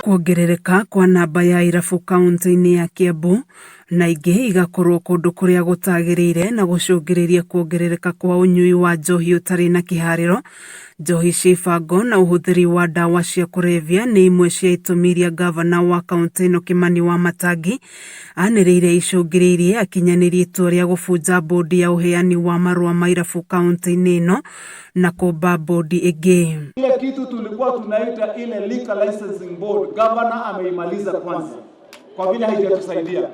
Kuongerereka kwa namba ya irabu kaunti-inĩ ya Kiambu na ingĩ igakorwo kũndũ kũrĩa gũtagĩrĩire na gũcũngĩrĩria kuongerereka kwa ũnyui wa njohi ũtarĩ na kĩharĩro, njohi cia ibango na ũhũthĩri wa ndawa cia kũrebia nĩ imwe cia itũmi iria ngavana wa kaunti ĩno Kĩmani Wamatangi anĩrĩire icũngĩrĩirie akinyanĩrie itua rĩa gũbunja bodi ya ũheani wa marũa ma irabu kaunti-inĩ ĩno na kũmba bodi ĩngĩ. Ile kitu tulikuwa tunaita ile liquor licensing board, governor ameimaliza kwanza, kwa vile haijatusaidia.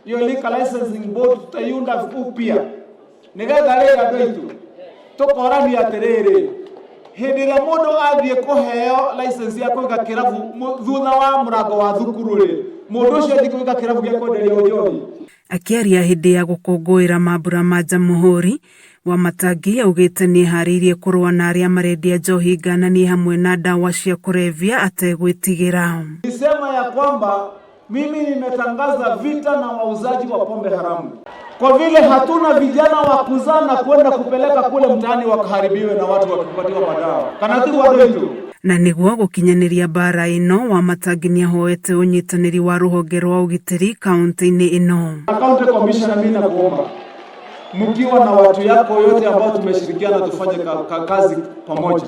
Hiyo liquor licensing board tutaiunda upya nigetha rĩrĩ andũ aitũ tũkorania atĩrĩrĩ, hĩndĩ ĩrĩa mũndũ athiĩ kũheo license ya kũiga kĩrabu thutha wa mũrango wa thukuru rĩ, mũndũ ũcio athiĩ kũiga kĩrabu gĩa kwenderia njohi. Akĩaria hĩndĩ ya gũkũngũĩra mambura ma Jamhuri, Wamatangi augĩte nĩeharĩirie kũrũa na arĩa marendia njohi ngananie hamwe na ndawa cia kũrebia ategwĩtigĩra. Nisema ya kwamba mimi nimetangaza vita na wauzaji wa pombe haramu, kwa vile hatuna vijana wa kuzaa na kwenda kupeleka kule mtaani wakaharibiwe na watu wakipatiwa madawa kana tu watu. Na nĩguo gũkinyanĩria mbara ĩno, Wamatangi nĩahoete ũnyitanĩri wa rũhonge rwa ũgitĩri kaunti-inĩ ĩno. County Commissioner, mimi nakuomba mkiwa na watu yako yote ambao tumeshirikiana tufanye kazi pamoja,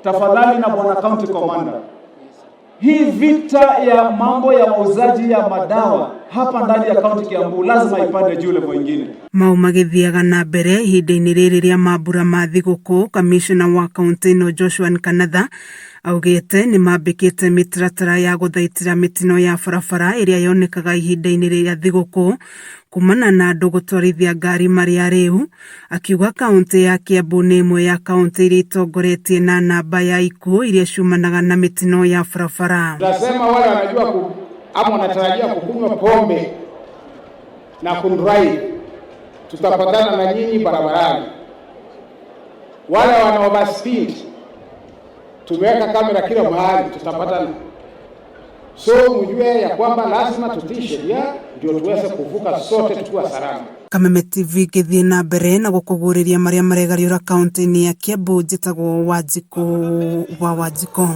tafadhali na bwana county commander, hii vita ya mambo ya wauzaji ya madawa hapa ndani ya county Kiambu lazima ipande juu level ingine. Mau magĩthiaga na mbere ihinda-inĩ rĩrĩ rĩa mambura ma thigũkũ, kamishna wa kaunti ĩno Joshua Nkanatha augĩte nĩmambĩkĩte mĩtaratara ya gũthaitĩra mĩtino ya barabara ĩrĩa yonekaga ihinda-inĩ rĩa thigũkũ kumana na andũ gũtwarithia ngari marĩ arĩu. Akiuga kaunti ya Kiambu nĩ ĩmwe ya kaunti iria itongoretie na namba ya ikuũ iria ciumanaga na mĩtino ya barabara. Tunasema wale wanajua ama wanatarajia kukunywa pombe na kudrive, tutapatana na nyinyi barabarani. Wale wana overspeed, tumeweka kamera kila mahali, tutapatana. So mjue ya kwamba lazima tutii sheria ndio tuweze kuvuka sote tukiwa salama. Kameme TV ngĩthiĩ na mbere na gũkũguũrĩria marĩa maregariũra kaunti-inĩ ya Kiambu. Njĩtagwo Wanjikũ wa Wanjikũ.